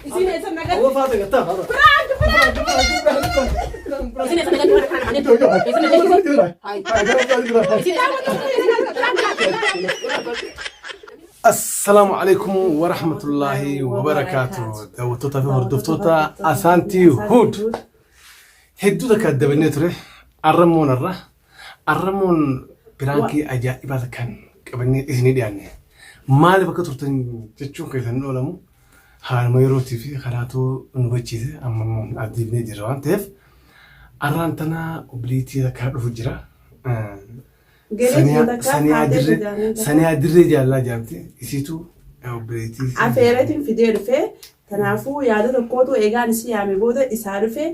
Isiin eessa nagaa? Awwa faata gattaa. Prank prank. Isiin eessa nagaa? Eessa nagaa? Isiin Assalaamu alaikum wa rahmatullahi wa barakaatu. Daawwattoota fi hordoftoota Asaantii Huud. Hedduu takka addabannee ture. Arramoon irra. Arramoon piraankii ajaa'ibaa takkaan qabannee isinii dhiyaanne. Maaliif akka turtan jechuun keessan hin oolamu. Haaluma yerootii fi karaatu nu bachiise amma immoo addiifnee jirra waan ta'eef. Arraan tana obboleettii takkaa dhufu jira. Saniyaa dirree jaallaa jaamti isiitu obboleettii. Afeereetiin fidee dhufee kanaafuu yaada tokkootu eegaan isii yaame booda isaa dhufe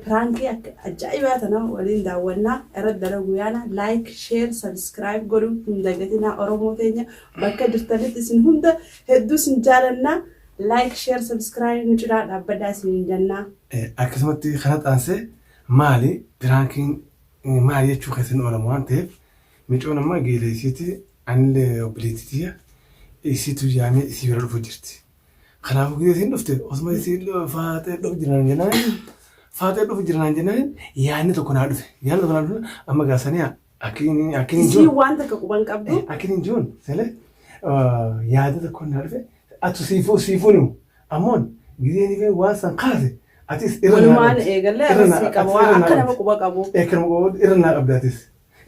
piraankii akka ajaa'ibaa tana waliin daawwannaa irratti dalaguu yaana like share subscribe godhuu hin dagatinaa. Oromoo teenya bakka jirtanitti isin hunda hedduu isin jaalannaa. Like, share, subscribe nu cinaa dhaabbadhaa isin jennaa. Akkasumatti kana xaansee maali piraankiin maali jechuu keessan oolamu waan ta'eef micoon amma geela isiiti anillee obboleettii tiyya isiitu yaamee isii bira dhufu jirti. Kanaafuu gizee isiin dhufte osuma isiin faaxee dhufu jiraan jennaan faaxee dhufu jiraan jennaan yaadni tokko naa dhufe. Yaadni tokko naa dhufe amma gaasanii akkiin akkiin Isiin jiru. waan takka quban qabdu. Akkiin hin jiruun sele yaada tokko naa dhufe atu siifuu siifuun himu ammoon gizeen ifee waan san kaase atis irra naa Walumaan qabdi. eegallee Irra naa- arrasii qaba atis waan irra naa akka nama qabdi. quba qabu. Akka nama quba qabu irra naa qabdi atis.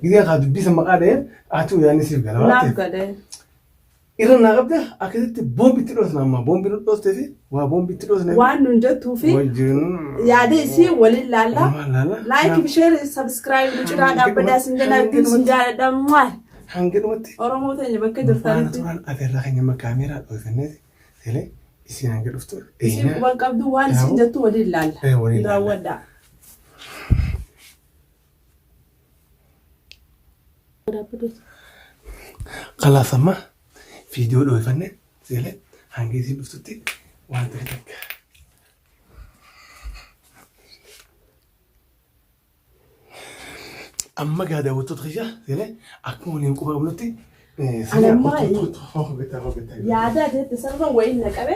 Gizeen kaa dubbii san maqaa dha'ee atu yaadni siif gala waan Naaf ta'eef. galee. Irra naa qabda akkasitti boombi itti dhoosna amma boombi nu dhoostee fi waa boombi itti dhoosne. Waan nun jettuu fi Wajjin. yaada isii waliin laalla. Walumaan laalla. Like fi share subscribe nu cinaa dhaabbadhaa isin jenna hedduu isin jaaladha. Mwah! Hanga dhumatti Oromoo teenya bakka faana jirtanitti. turan afeerraa keenya amma kaameeraa dhoofenneeti selee isiin hanga dhuftu Isiin eeyina. quban qabdu waan isin jettu waliin laalla. Waliin laalla. Raawwadhaa. Kalaas amma viidiyoo dhoofanne selee hanga isiin dhuftutti waan ta'e takka. Amma gaa daawwattoota kiyya selee akkuma waliin quba qabnutti Anammaa yaada ati jette sarara wayiin na qabe.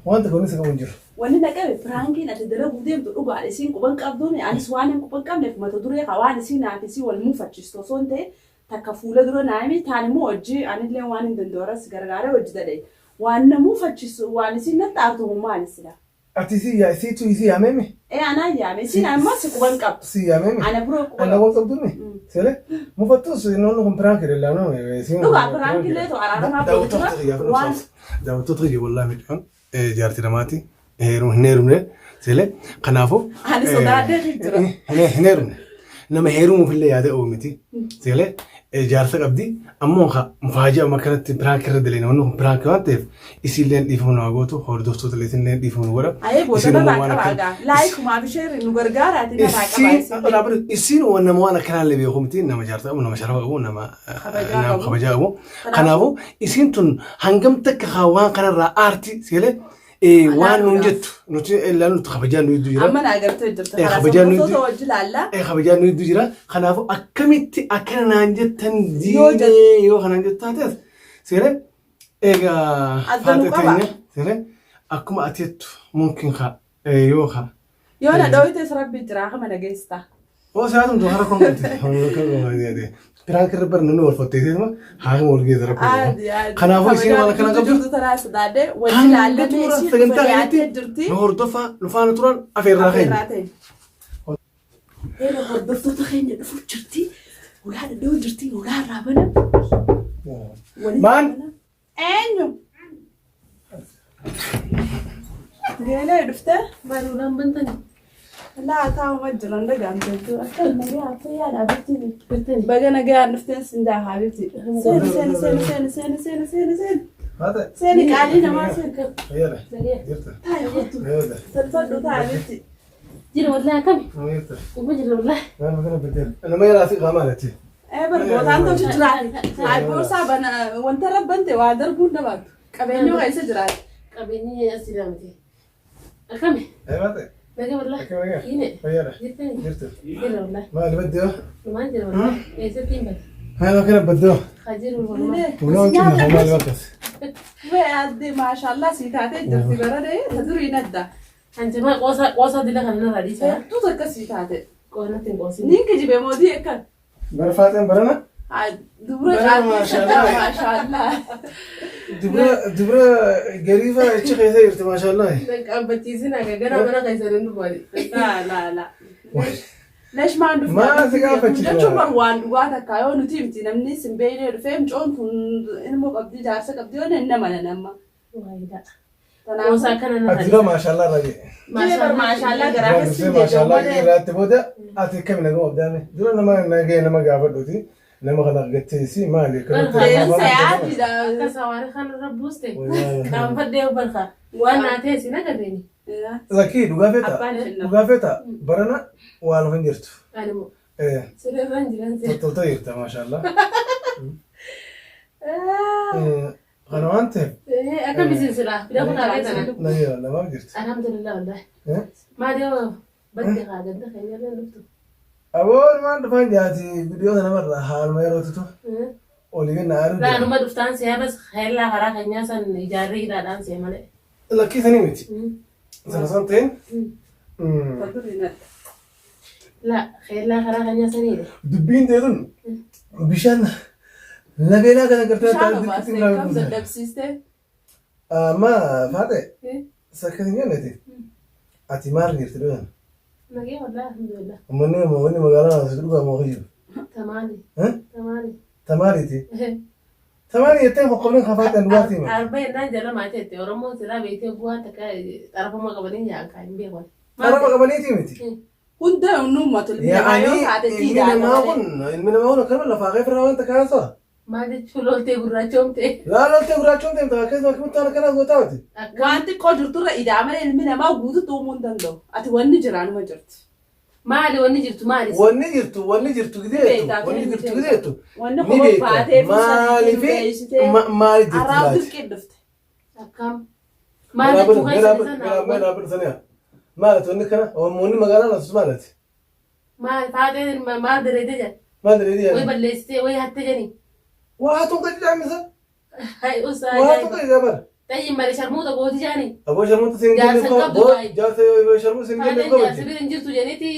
Waan tokko inni isa qabu hin jiru. Wanni na qabe piraankiin ati dalaguu deemtu dhugaadha. Isiin quban qabduuni anis waan hin quban qabneef mata duree kaa waan isiin naaf isii wal muufachiistu osoo hin ta'in takka fuula dura naa himi taan immoo hojii anillee waan hin danda'u irratti si gargaaree hojii dadhabe. Waan na muufachiisu waan isiin natti aartu moo maali sila? Ati isii yaa isiitu isii yaamee mi? Ee anaan yaame. Isiin ammoo si quban qabdu. Si yaamee mi? Ana biroo quba Ana qabdu. quba qabdu mi? Sele mufattus noonni kun piraank jedhe laanoo isiin. Dhugaa piraank illee ta'u araaramaa booda jira. Waan Daawwattoota kiyya wallahi midhaan jaartii namaati hin heerumne sele kanaafuu. Ani sodaadhee jira. Hin heerumne. Nama heerumuuf illee yaada qabu miti. Sele jaarsa qabdi ammoo ka mufaajaa amma kanatti piraank irra dalee namoonni kun piraank waan ta'eef isiillee dhiifama nu haa gootu hordoftoota illee isinillee dhiifama nu godha. Ayee booda Isin immoo narraa waan qabaa akkana- gaa. Laayikumaa fi sheerri nu gargaaraati narraa qabaa Isiin isin. isiin waan nama waan akkanaa illee beeku miti nama jaarsa qabu nama sharafa qabu nama Kabajaa nama qabu. kabajaa qabu. Kanaafuu isiin tun hangam takka haa waan kanarraa aarti seelee waan nuun jettu nuti ilaalu nuti kabajaa nu hedduu jira. Amma naa gartee jirta. Karaa Kabajaa nu hordoftoota wajji laalla. Kabajaa nu hedduu jira. Kanaafuu akkamitti akkana naan jettan Yoo jettu. diinee yoo kanaan jettu taates seelee egaa Adda nu faata qaba. teenya seelee akkuma ati jettu mumkin haa yoo haa. Yoo na dhooytes rabbi jira kama na geessita. Oo siyaasni tun hara koon qabdi. Piraank irra bara namni wal fotteessee haala wal geessa rakkoo qaba. Aadi aadi. Kanaafuu isiin waan akkana qabdu. Jirtu tanaa sodaadhee wajji Hanga laallamee xumura isiin sagantaa dhufa kanatti dhiyaatee jirti. nu hordofaa nu faana turan afeerraa keenya. Afeerraa ta'e. Eela hordoftoota keenya dhufuuf jirti. Ulaa dhadha'uu jirti. Ulaa irraa bana. Walitti Maan? bana. Eenyu? Geelee dhuftee? Maal ulaan bantani? Laa taa'uma jiran dhagaan jirtu. Akka nagaa fayyaa dhaabatti. Birtani. Baga nagaan dhufteen sin jaa haabibti. Seeni seeni seeni seeni seeni seeni seeni seeni. Haata. Seeni qaalii namaa seeni. Fayyaadha. Nagaya. Jirta. Taa'i kottu. Fayyaadha. Tolfadhu taa'i. Jira wallahi akkami? Jirta. Uma jira wallahi. Maal bakka baddeen. Nama yaraa si qaamaa alatti. Ee barbootaan tolchu jiraate. Hayi boorsaa bana wanta rabbante waa darbuun dhabaatu. Qabeenyi waa isa jiraate. Qabeenyi as jira miti. Akkami? Ee maate. Naga wallahi. Akkam nagaa? Kiine. Fayyaadha. Jirtani? Jirta. Jira wallahi. Maal baddee? Dhumaan jira wallahi. Eessatti hin bade? Maal bakka baddee? Hajiru wallahi. Ulaan cimna maal bakkas. Wee Yaaddee maashaallah sii taatee jirti baradee ta durii nadda. Hanjamaa qoosaa qoosaa dila kana narraa dhiisaa. Hedduu takka sii taate. Qoonatti hin qoosin. Niin kijibe mootii akkan. Bara faaxeen barana. Dubra Bara caaltii maashaallah. maashaallah. Dubra dubra garii faa achi keessa jirti maashaallah. Qaabbachiisin akka gara mana keessan hin dhufaani. Laa laa laa. Lesh maan dhufte? Maa si gaafachiisa? Jechuun bar waan dhugaa takka yoo nuti miti namni sin beeknee dhufee mucoon tun ilmoo qabdi jaarsa qabdi yoo nama nama. Waayidaa. Kanaafuu Qoosaa kana narraa Ati dura maashaallah irraa jedhe. Jee bar maashaallah garaa Dura keessi dursee maashaallah irraatti booda ati akkami nagama abdaame. Dura nama nagee nama gaafadhuti. Nama kana argatteesi maali akkamitti nama Deemsa gaafadhu. yaadidha. Akka sawaari kana irra buuste. Qaanfadhee barka. Waan naa ta'e sin agarreeni. Lakkii dhugaa feeta. Abbaan kenna. Dhugaa feeta barana waa lafa hin jirtu. Ani moo Eh, sirreerraan jiran seera. Tottoltee jirta maashaallah. Eh, Kana waan ta'eef Akkam isin silaa fida kun haadha tana. nagee namaaf jirti. Alhamdulillah wallahi. Eh? Maali yoo badde haa ganda keenya illee dhuftu. Aboon waan dhufaan jaati viidiyoota namarraa haaluma yerootitu olii ganna aaruu jira. Laanuma dhuftaan si'a bas heellaa karaa keenyaa san ijaarree hidhaadhaan si'a malee. Lakkii sanii miti. Sana san ta'in La heellaa karaa keenyaa saniidha. dubbiin ta'e tun bishaan labeelaa kana gartee Bishaan obaastee kam dadhabsiistee? Amma faate sakka hin jenneti. Ati maal jirti dhugan? Nagee wallahi alhamdulillah. Uummanni wanni magaalaa naasii dhugaa moo kijibu? Tamaali. Tamaali. Tamaariiti. Tamaari jettee qoqqobni kan faateen dhugaatii hima. Arba yennaan jala maatee itti Oromoon silaa beektee bu'aa takka xarafuma qabanii nyaankaa kan hin beekan. Xarafa qabaniitii miti. Hunda nummatu ilmi namaa yoo Yaa'anii taate ilmi tiidhaa namaa kun ilmi namaa kun akkanuma lafaa kee firraa wanta kaasa. Maal jechuun loltee gurraachoomte. Laa loltee gurraachoon deemta akkasuma akkamitti waan akkanaa gootaa miti. Waan xiqqoo jirturra idaa malee ilmi namaa guututti uumuu hin danda'u. Ati wanni jiraanuma jirti. Maali wanni jirtu maali? Wanni jirtu wanni jirtu gideetu Beektaa wanni fi jirtu gideetu Wanni ni kuma beekta baatee maaliifi maali jirti Arraab laati. dirqii dhufte. Akkam. Maal jechuu keessa sana? Maalati wanni kana wanni magaalaa nasus maalati. Maal faatee maal dareedee jira? Maal dareedee Way yaani? balleessitee way hatte jani. Waa hatuun gadi dhaamisa. Hai usaa Waa hatuun gadi dhaamara. Xayyi malee sharmuuta gooti jaani. Aboo sharmuuta siin Jaarsa jenne qabdu koo baay'ee. jaarsa sharmuu siin jenne Faateen koo jaarsa bira hin jirtu janiiti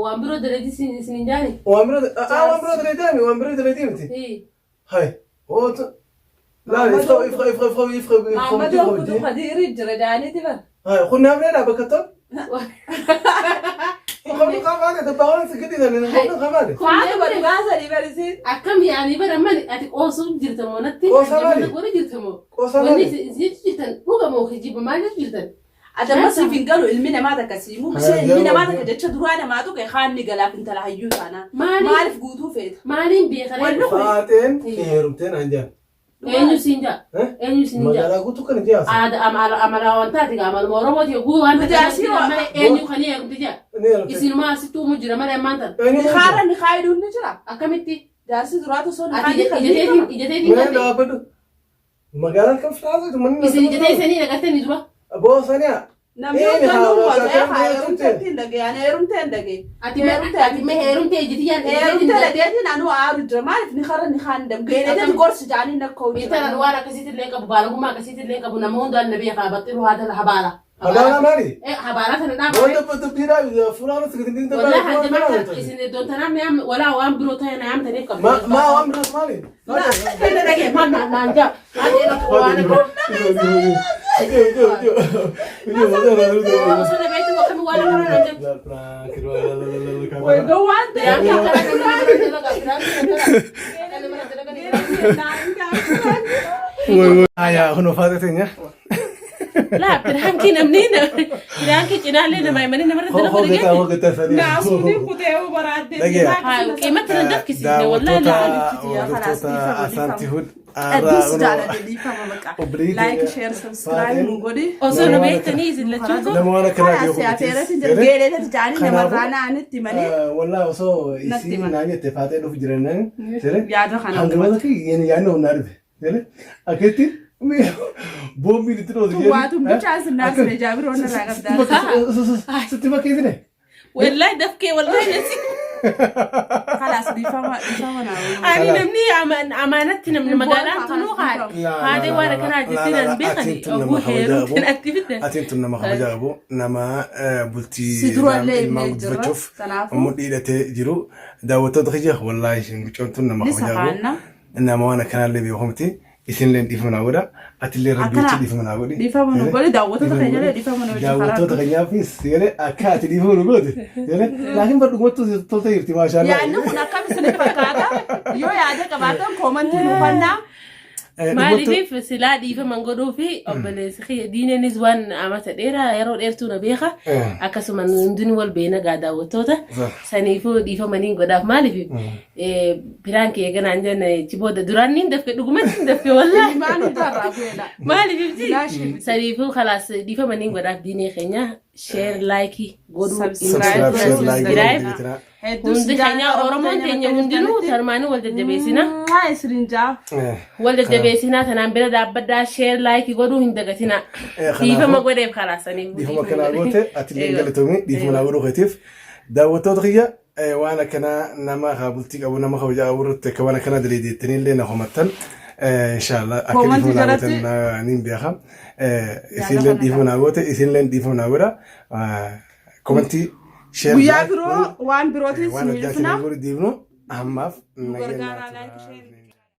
waan biroo dareedii sin hin jaani. Waan biroo waan biroo dareedee waan biroo dareedee miti. Hai ootu laal ifqa ifqa ifqa ifqa ifqa ifqa Maammadoon kutuu kadiirii jira jaaniiti bara. Hai kun naafne dha bakka tol. Qabnu qabaate tabbaa si gadi sani qabnu qabaate. Faatu dhugaa sadii barisiin. Akkam yaanii bara mani ati qoosuu jirta moo natti? Qoosaa maali? Godha jirta moo? Qoosaa Wanni maali? isin jirtan dhuga moo kijiba maal jechu jirtan? Ati amma siif hin galu ilmi namaa takka siimuu bisee ilmi namaa takka jecha duraa namaa tuqe haanni galaaf intala hayyuu taanaa. Maaliif? Maaliif guutuu feeta? Maaliin beekan? Wanni kun Faateen heerumteen anjaan. Eenyu siin jaa? Eenyu siin jaa? Magaalaa guutuu kan ijaasa. Aada amala amala wantaati gaa amaluma Oromooti guu waan Nuti asii ta'eef malee eenyu kan heerumte jaa? Ni heerumte. Isinumaa asitti uumuu jira malee ammaan tana. Eenyu Nikaara nikaayiduun ni jira. Akkamitti? Jaarsi duraatu osoo Ati nikaayii kan ijateetiin ijateetiin Mana galte? dhaabbadhu. Magaalaan kan firaasatu manni. Isin ijatee isanii agartanii dura? Boosaniyaa. Namni Ee, hunda haa, nummatu akka haa heerumte. heerumteetti hin dhagee ani heerumtee hin dhagee. Ati mee ati mee heerumte ijiti yaan Heerumtee dhageetiin anuu aaru jira maaliif ni karra ni kaan dam geeneetiin gorsi jaanii nakkoo jira. Intalan waan akkasiitti illee qabu baalagummaa akkasiitti illee qabu nama hundaan na beekaa baxxiru haadha habaala. Habaala maali? Eh habaala sana dhaaba. Wanta dubbiidhaa fulaan si gadi Wallahi hadde maanta isin iddoon tanaa mi'aam walaa waan biroo ta'e na yaamtaniif qabdu. Ma ma waan biroos maali? Kana dhagee maal naan jaa. Waan osoo na beektu akkami waan akkanaa naan jettu. Way gowwaan ta'e. Aya, kun uffata teenya. Laa piraankii namni piraankii cinaallee nama himanii namarra dalagu Hoggataa dhageetti. hoggataa sanii. Naasuun kutee baraaddee. Dhageera. Haa qiimatti na dafkisiifne wallahi laa. Hordoftoota Asaantii Hud. Hedduus jaalladhe dhiifama baqa. Like, share, subscribe nu godhi. Osoo na beektanii isin lachuutu Nama waan akkanaa Karaa beeku siyaaseerratti jira. Geeleetti jaanii namarraa naanitti malee. Walaa osoo Natti isii hima. naa jette faatee dhufu jiran jere. Yaada kana Hangama takka yaadni humnaa dhufe. Jere akkatti boombiin itti dhootu. Waatu bichaa sinnaas jaabiroo narraa qabdaa. Sitti fakkeessine. wallahi dafkee wallahi nasi. Kalaas dhiifama dhiifama naa godhu. Ani namni amaanatti namni magaalaan tunuu haadee waan akkanaa jettee nan beekani oguu heerumteen atti fidde. Atiin tun nama kabajaa qabu, nama bultii Si durallee ilmaan himnee jirra. guddifachuuf Kanaafuu mudhii hidhatee jiru. Daawwattoota kiyya, wallaahi isheen mucoon tun nama ni kabajaa qabu. safaanna. Nama waan akkanaallee beeku miti. Isinillee dhiifama naa godha. Atillee rabbi Akkana jecha dhiifama naa godhi. dhiifama nu godhi, daawwattoota keenyallee dhiifama nu hojii karaa Daawwattoota keenyaafis jedhee akka ati dhiifama nu goote jedhee, laakiin bar dhugumattuu toltee jirti, maashaallah. Yaadni kun akkam isiniif fakkaata? Yoo yaada qabaatan koomantii nu fannaa. Maaliif silaa dhiifaman godhuu fi obboleessi kiyya diineenis waan amata dheeraa yeroo dheertuu na beeka. Akkasuma hundinuu wal beena gaa daawwattoota. Saniifuu dhiifamaniin godhaaf. Maaliif piraankii eeganaan jenne achi booda duraan niin dafke, dhugumatti hin dafke wallaahi. Ilmaan hundarraa bu'eedha. Maaliif ibsi? Bilaashii. Saniifuu kalaas dhiifamaniin godhaaf. Diinee keenya share, like godhuu hin Subscribe, Subscribe, share, like subscribe. godhuu hin Hedduu Hundi keenya Oromoon teenya hundinuu tarmaanii wal jajjabeessina. Maa isiniin jaa. Wal jajjabeessinaa, tanaan bira dhaabbadhaa, share, like godhuu hin dagatinaa. Kanaafuu- Dhiifama godheef karaa saniif. Dhiifama akkanaa goote, atillee galatoomii dhiifama naa godhuu keetiif. Daawwattoota kiyya, waan akkanaa nama haa bultii qabu, nama kabajaa qabu irratti akka waan akkanaa daleedeettanii illee na komattan, inshaallah akka Koomantii dhiifama naa jalatti- gootan niin beeka. Isinillee dhiifama naa goote, isinillee dhiifama naa godha. Komantii, share, Guyyaa like biroo godhuu waan birootiin waan isinii addaa dhufna. isin godhu deebinu ammaaf Nu nagaan gargaaraa naa like turaa. share.